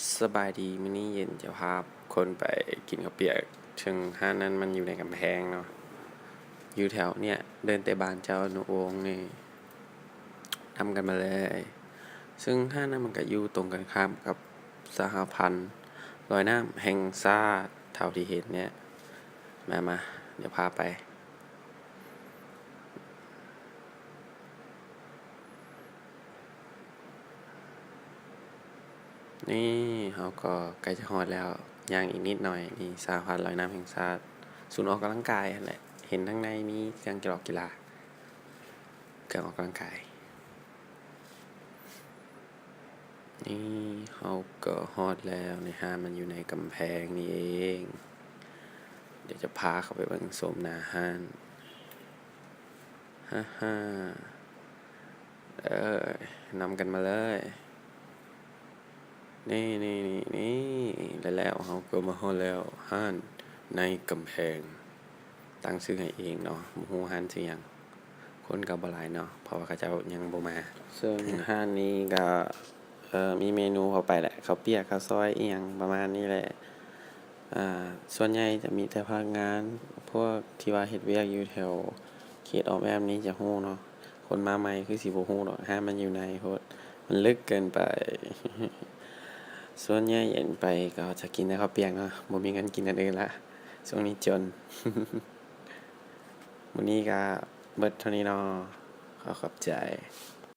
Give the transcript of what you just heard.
ສະບາຍດີ, ມື້ນີ້ເຢັນຈະພາຄົນໄປກິນເຂົ້າປຽກ, ເຊິ່ງຮ້ານນັ້ນມັນຢູ່ໃນກຳແພງເນາະ, ຢູ່ແຖວເນຍ ເດີນແຕ່ບ້ານເຈົ້າອະນຸວົງນີ້ ນຳກັນມາເລີຍ. ເຊິ່ງຮ້ານນັ້ນມັນກະຢູ່ຕົງກັນຂ້າມກັບສະຫະພັນລອຍນ້ຳແຫ່ງຊາດ ເທົ່າທີ່ເຫັນເນຍ. ມາ ມາ ດຽວພາໄປ. ນີ້ເຮົາກໍໃກ້ຈະຮອດແລ້ວ, ຍ່າງອີກນິດໜ້ອຍ. ນີ້ສະຫະພັນລອຍນ້ຳແຫ່ງຊາດ, ສູນອອກກຳລັງກາຍຫັ້ນແຫຼະ. ເຫັນທາງໃນມີເຄື່ອງກິລອກກິລາ, ເຄື່ອງອອກກຳລັງກາຍ. ນີ້ເຮົາກໍຮອດແລ້ວ, ໃນຮ້ານມັນຢູ່ໃນກຳແພງນີ້ເອງ. ດຽວຈະພາເຂົ້າໄປເບິ່ງໂສມໜ້າຮ້ານ. ຮາໆ ເອີ ນຳກັນມາເລີຍ. ນີ້ໆໆ ແລ້ວເຮົາກໍມາຮອດແລ້ວ, ຮ້ານໃນກຳແພງ. ຕັ້ງຊື່ໃຫ້ເອງເນາະ, ບໍ່ຮູ້ຮ້ານຊື່ຫຍັງ. ຄົນກໍບໍ່ຫຼາຍເນາະ, ເພາະວ່າເຂົາເຈົ້າຍັງບໍ່ມາ. ເຊິ່ງຮ້ານນີ້ກໍ ເອີ ມີເມນູເຂົ້າໄປແຫຼະ, ເຂົ້າປຽກ ເຂົ້າຊອຍ ອີ່ຫຍັງປະມານນີ້ແຫຼະ. ອາ ສ່ວນໃຫຍ່ຈະມີແຕ່ພະນັກງານ ພວກທີ່ວ່າເຮັດວຽກຢູ່ແຖວເຂດອ້ອມແອ້ມນີ້ຈະຮູ້ເນາະ, ຄົນມາໃໝ່ຄືຊິບໍ່ຮູ້ດອກ, ຮ້ານມັນຢູ່ໃນໂພດ, ມັນເລິກເກີນໄປ. ສ່ວນໃຫຍ່ເຫັນໄປກໍຈະກິນແຕ່ເຂົ້າປຽກເນາະ, ບໍ່ມີເງິນກິນອັນອື່ນລະ, ຊ່ວງນີ້ຈົນ. ມື້ນີ້ກໍເບິດເທົ່ານີ້ເນາະ, ຂໍຂອບໃຈ.